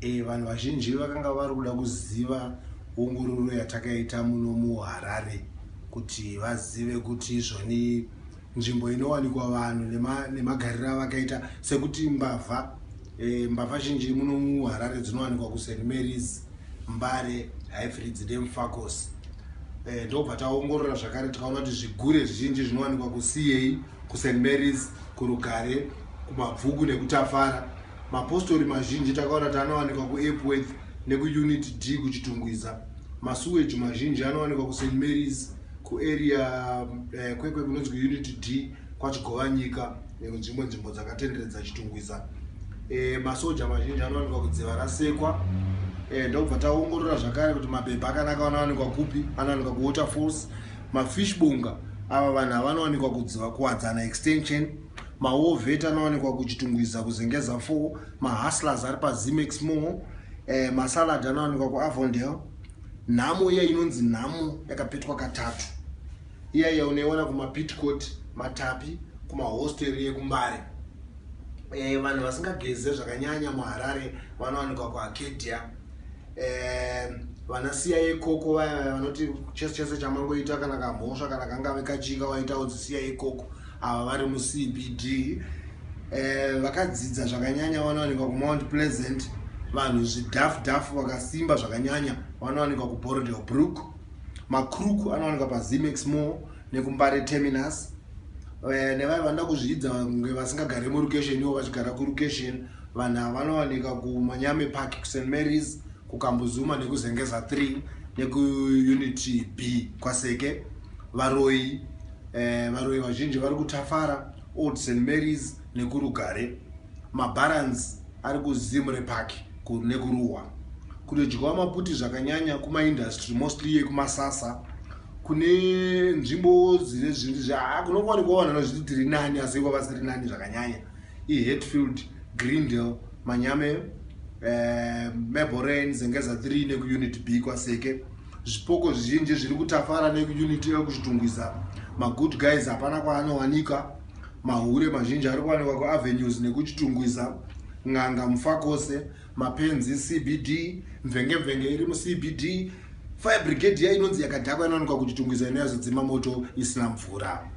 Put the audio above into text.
Vanhu vazhinji vakanga vari kuda kuziva ongororo yatakaita muno muHarare kuti vazive kuti izvoni nzvimbo inowanikwa vanhu nemagariro avakaita, sekuti mbavha, mbavha zhinji muno muHarare dzinowanikwa kuSt Marys, Mbare, Highfields neMufakose. Ndobva taongorora zvakare, tikaona kuti zvigure zvizhinji zvinowanikwa kuCA, kuSt Marys, kuRugare, kuMabvuku nekuTafara. Mapostori mazhinji takaona kuti anowanikwa kuEpworth nekuUnit D kuChitungwiza. Masuweji mazhinji anowanikwa kuSt Marys, kuarea Kwekwe kunonzi kuUnit D, kwaChigovanyika nekudzimwe nzvimbo dzakatenderedza Chitungwiza. Masoja mazhinji anowanikwa kuDziva Rasekwa. Ndobva taongorora zvakare kuti mabhebha akanaka anowanikwa kupi. Anowanikwa kuWaterfalls. Mafishbonga, ava vanhu avanowanikwa kuDziva, Kuwadzana Extension. Mawar vet anowanikwa kuChitungwiza, kuZengeza 4. Mahustlers ari paZimex Mall. Masalad anowanikwa kuAvondale. Nhamo iya inonzi nhamo yakapetwa katatu iya iya unoiwana kumaPitcot, Matapi, kumahosteri ekuMbare. Vanhu vasingageze zvakanyanya muHarare vanowanikwa kuArcadia. Vana siya ikoko, vaya vanoti chese chese chamangoita, kana kamhosva, kana kangave kachika waita, udzisiya ikoko, ava vari muCBD. Vakadzidza zvakanyanya vanowanikwa kuMount Pleasant. Vanhu zvidhafu dhafu vakasimba zvakanyanya vanowanikwa kuBorrowdale Brooke. Macrook anowanikwa paZimex Mall nekuMbare Terminus. Nevaya vanoda kuzvidza kunge vasingagari murukesheni, ivo vachigara kurukesheni, vanhu ava vanowanika kuManyame Park, kuSt Marys, kuKambuzuma nekuZengeza 3 nekuUnit B kwaSeke. Varoi, varoi vazhinji vari kuTafara, Old St Marys nekuRugare. Mabarans ari kuZimre Park nekuRuwa. Kunodyiwa maputi zvakanyanya kumaindustry, mostly yekuMasasa, kune nzvimbo dzine zvinhu kunowanikwa vanhu vanozviti tiri nani, asi ivo vasiri nani zvakanyanya, iHatfield, Greendale, Manyame, Mabelreign, Zengeza 3 nekuUnit B kwaSeke. Zvipoko zvizhinji zviri kuTafara nekuUnit ekuChitungwiza. Magood guys hapana kwaanowanika. Mahure mazhinji ari kuwanikwa kuAvenues nekuChitungwiza. N'anga Mufakose. Mapenzi CBD. Mvenge mvenge iri muCBD. Fire brigade iya inonzi yakadhakwa inowanikwa kuChitungwiza, inoyazodzima moto isina mvura.